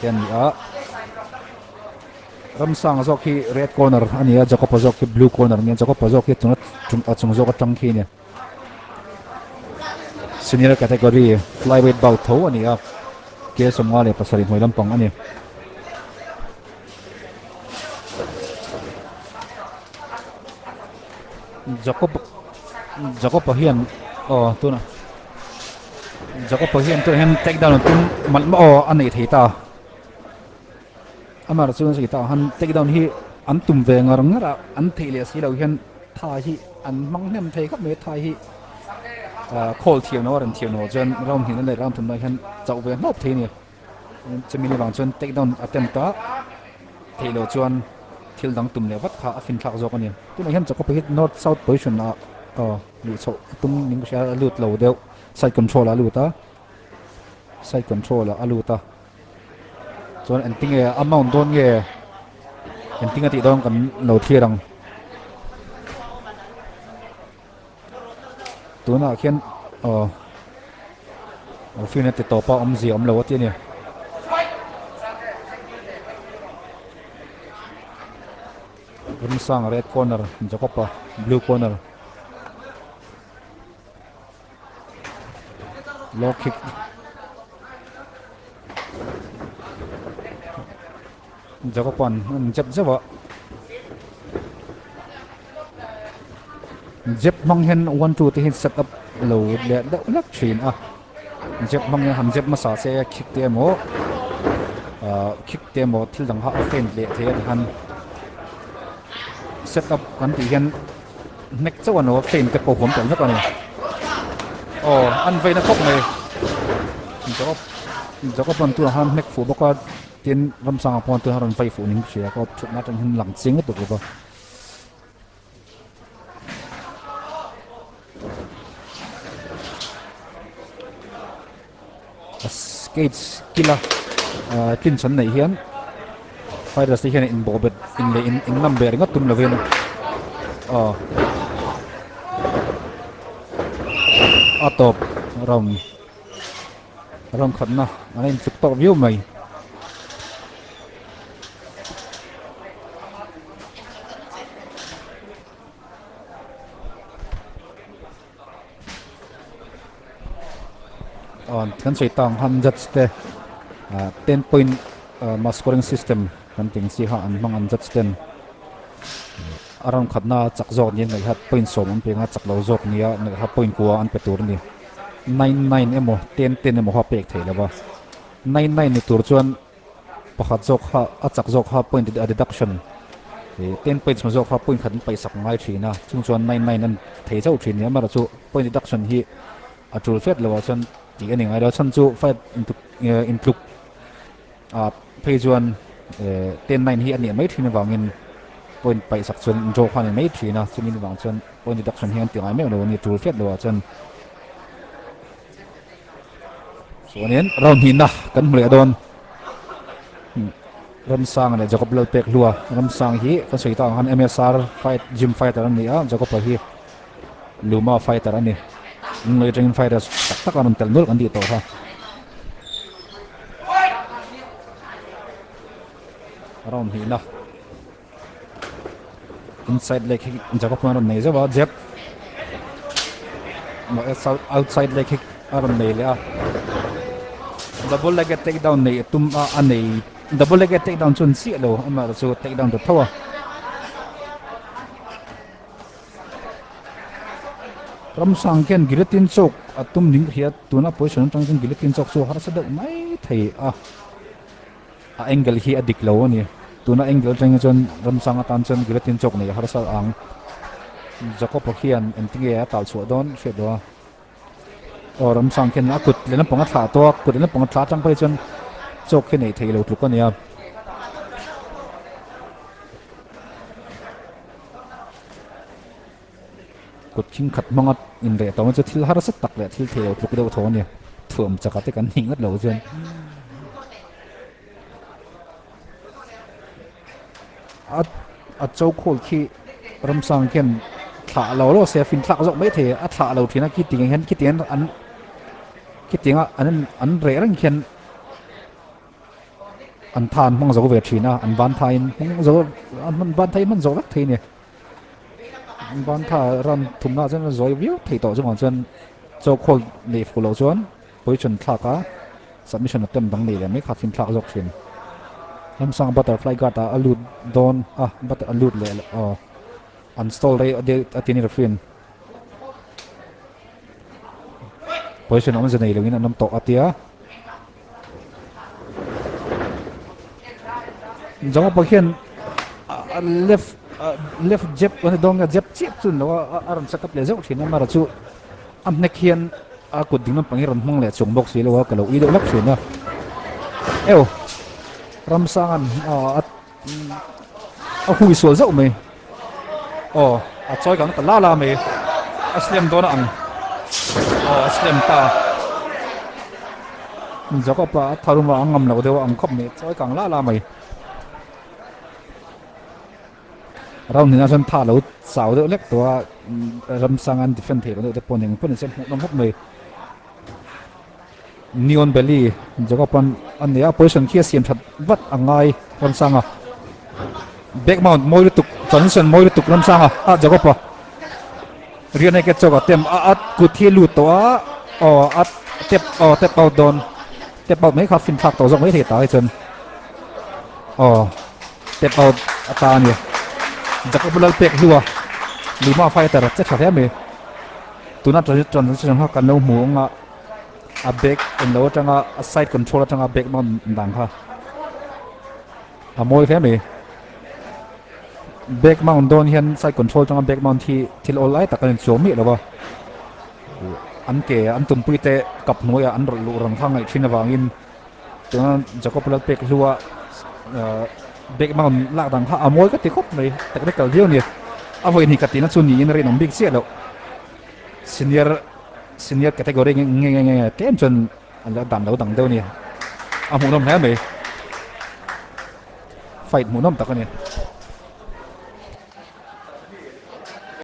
te an ni a. Ramsanga zawk hi red corner a ni a, Jacob-a zawk hi blue corner a ni a, Jacob-a zawk hi chunga chung a chung zawk atang khi a ni. Senior category flyweight bout tho a ni a, K 57 hnuai lampang a ni. Jacob Jacob-a hian aw tuna Jacob-a hian tunah hian take down a tum malh mah aw a nei thei ta. Amah chuan sawi tah han take down hi an tum ve ngar ngar a, an theih leh si lo hian tha hi an hmang hnem thei khawp mai a, tha hi ah khawl thiam lo a rawn thiam lo chuan round hnihna leh round thumna hian chauh ve hlawp thei a ni. Chumi ni vang chuan take down attempt a theih loh chuan thil dang tum leh vat kha a fin thlak zawk a ni. Tunah hian Jacob-a hi north south position ah aw luh chhoh a tum ning ka hria a lut lo deuh side control ah a lut a side control ah a lut a. Chuan engtinge a mount dawn nge engtinge tih dawn kan lo thlir ang. Tunah khian aw Rufina ti tawpa awmzia awm lo a ti a ni. Ramsanga red corner Jacob-a blue corner. Low kick. Jacoban an jab zeuh a. Jab hmang hian 1 2 te hi set up lo leh deuh hlek thin a. Jab hmang hian han jab hmasa se kick te emaw ah kick te emaw thil dang kha a feint leh thei a ti khan set up kan tih hian Hnek chauh a no a frame te pawh huam tel vek a ni. Aw an veina khawp mai. Jacob Jacob an tunah khan hnek fuh bawk a tin Ramsanga pawh tunah rawn vei fuh ning hria ka thutna atang hian lang chiang lutuk lo va. Cage kila clinch an neih hian fighters te hian in bawh bet in leh in nam ve ringawt tum lovin aw a tawp round round khatna an in tluk tawk viau mai. Kan sawi tang han judge te 10 point scoring system kan tih ang chi kha an hmang an judge ten a round khatna chak zawk nia ngaih kha point sawm an pe anga chak lo zawk nia ngaih kha point kua an pe tur a ni 9 9 emaw 10 10 emaw kha a pek theih lo va 9 9 ni tur chuan Pakhat zawk kha a chak zawk kha point a deduction ih 10 points hma zawk kha point khat an paihsak ngai thin a chung chuan 9 9 an thei chauh thin nia amaherawhchu point deduction hi a tul fat lo ah chuan tih a ni ngai lo a chhan chu fight intuk intluk ah phei chuan eh 10 9 hi a nih mai thin avangin point paihsak chuan draw kha a ni mai thin a chumi avang chuan point deduction hi an ti ngai meuh lo a ni tul fat lo ah chuan. Chuanin round hnihna kan hmu leh dawn. Ramsanga leh Jacob Lalpek hlua Ramsang hi kan sawi tak ang khan MSR fight gym fighter an ni a, Jacob a hi Luma fighter a ni. Lunglei atangin fighters tak tak an rawn tel nual kan tih tawh kha. Round hnihna Inside leg hi Jacob hian a rawn nei zeuh a, jab outside leg hi a rawn nei leh a, double leg a take down neih a tum a, a nei double leg a take down chu an chiah lo amaherawh chu take down ta tho a. Ramsang khian guillotine choke a tum ning ka hria tuna position atang chuan guillotine choke chu a harsa deuh mai thei a. A angle hi a dik lo a ni. Tuna angle atang hi chuan ramsang atan chuan guillotine chawk nei a harsa ang. Jacob-a khian engtinge a tal chhuah dawn hriat lo a. Aw ramsang khian a kut leh lampang a thlah tawh a, kut leh lampang a thlah atang phei chuan chawk khi neih theih lo tluk a ni a. Kut khing khat hmanga inreh tawh chu thil harsa tak leh thil theih loh tluk deuh tho a ni. Thuam chakah te kan hnih ngawt lo chuan. A a cho khawl khi ramsang khian thlah lo lo se a fin thlak zawk mai thei a thlah lo thin a khitiang hian khitiang an khitianga an an reh reng khian. An tha an hmang zo ve thin a, an ban thain hmang zo an ban thain hman zo vek thei a ni. An ban tha round thumna ah chuan a zawi viau thei tawh chungah chuan chaw khawl nei fuh loh chuan position thlak a submission attempt dang nei leh mai kha a finthlak zawk thin. Ramsang butterfly guard ah a lut dawn a a lut leh aw an stall rei a ti a ni referee in. Position awmze nei loin an awm tawh a tia. Java pawh hian left left jab a ni dawn nge jab chiah chu ni lo a a rawn set up leh zeuh thin a amaherawh chu a hnek hian a kut ding lampang hi a rawn hmang leh chung bawk si lo a ka lo ui deuh hlek thin a eo Ramsanga'n a a hui sual zauh mai aw a chawi kang ta la la mai a slam dawn a ang aw a slam ta Jacob a tharuma a ngam loh deuh a ang khawp mai chawi kang la la mai round hnihna chuan tha lo chau deuh lek tawh a ramsang an defend theih loh deuh te pawh eng pawh ni se hmuh nawm khawp mai. Neon Belly Jacob-a'n a nei a, position khi a siam that vat a ngai Ramsanga. Back mount mawi lutuk, transition mawi lutuk Ramsanga a Jacob-a. Rear naked choke a tem a a kut hi a lut tawh a, aw a tap aw tap out dawn, tap out mai kha fin thlak tawh zawk mai thei ta hi chuan aw tap out a ta a ni. Jacob-a lal pek hlua Lima fighter che tha hle mai. Tuna transition kha kan lo hmu ang a. A back en lo atanga a side control atanga back mount dan kha a mawi hle mai. Back mount dawn hian side control atanga back mount hi thil awl lai tak a ni chuang miah lo va. An ke an tumpui te kap hnuaiah an rawlh luh rang kha ngaih thin avangin tuna Jacob Lalpek hlua back mount lak dan kha a mawi ka ti khawp mai technical viau a ni. A vawi hnih ka tihna chu niin a rinawm bik chiah loh. Senior senior category nge nge nge nge tlem chuan an lo dan lo dang deuh a ni a hmuhnawm hle mai fight hmuhnawm tak a ni.